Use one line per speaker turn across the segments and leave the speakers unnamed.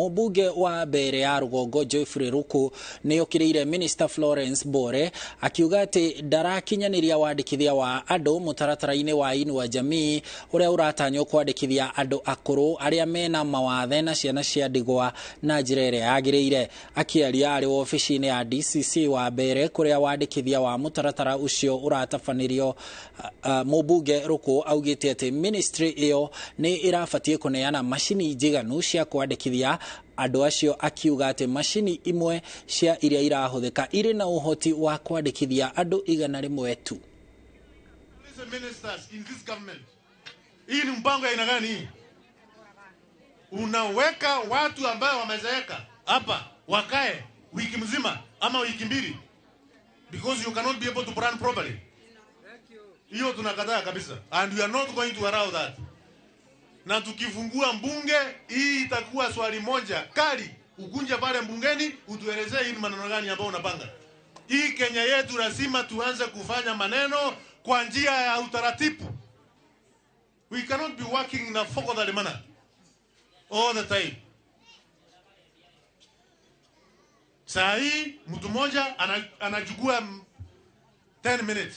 Mũmbunge wa mbere ya rũgongo Geoffrey Ruku nĩ okĩrĩire Minister Florence Bore akiuga atĩ ndarakinyanĩria wandĩkithia wa andũ mũtaratara-inĩ wa Inua Jamii ũrĩa ũratanywo kwandĩkithia andũ akũrũ arĩa mena mawathe na ciana cia ndigwa na njĩra ĩrĩa yagĩrĩire. Akĩaria arĩ wobici-inĩ ya DCC wa mbere kũrĩa wandĩkithia wa mũtaratara ũcio ũratabanĩrio, mũmbunge Ruku augĩte atĩ ministry ĩyo nĩ ĩrabatiĩ kũneana macini njiganu cia kwandĩkithia andũ acio, akiuga atĩ macini imwe cia iria irahũthĩka irĩ na ũhoti wa kwandĩkithia andũ 100 tu.
Ministers in this government. Hii ni mpango ya aina gani hii? Unaweka watu ambao wamezeeka hapa wakae wiki mzima ama wiki mbili because you cannot be able to plan properly. Hiyo tunakataa kabisa and we are not going to allow that. Na tukifungua mbunge hii itakuwa swali moja kali, ukunje pale mbungeni utuelezee hii ni maneno gani ambayo unapanga. Hii Kenya yetu lazima tuanze kufanya maneno kwa njia ya utaratibu. We cannot be working in a forceful manner all the time. Saa hii mtu mmoja anachukua 10 minutes.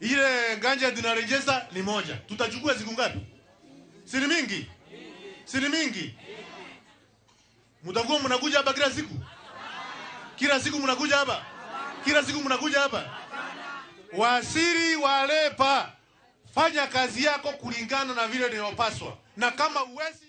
Ile ganja tunarejeza ni moja. Tutachukua siku ngapi? Si ni mingi? Si ni mingi? Mtakuwa mnakuja hapa kila siku? Kila siku mnakuja hapa? Kila siku mnakuja hapa? Wasiri wa LEPA, fanya kazi yako kulingana na vile inayopaswa. Na kama uwezi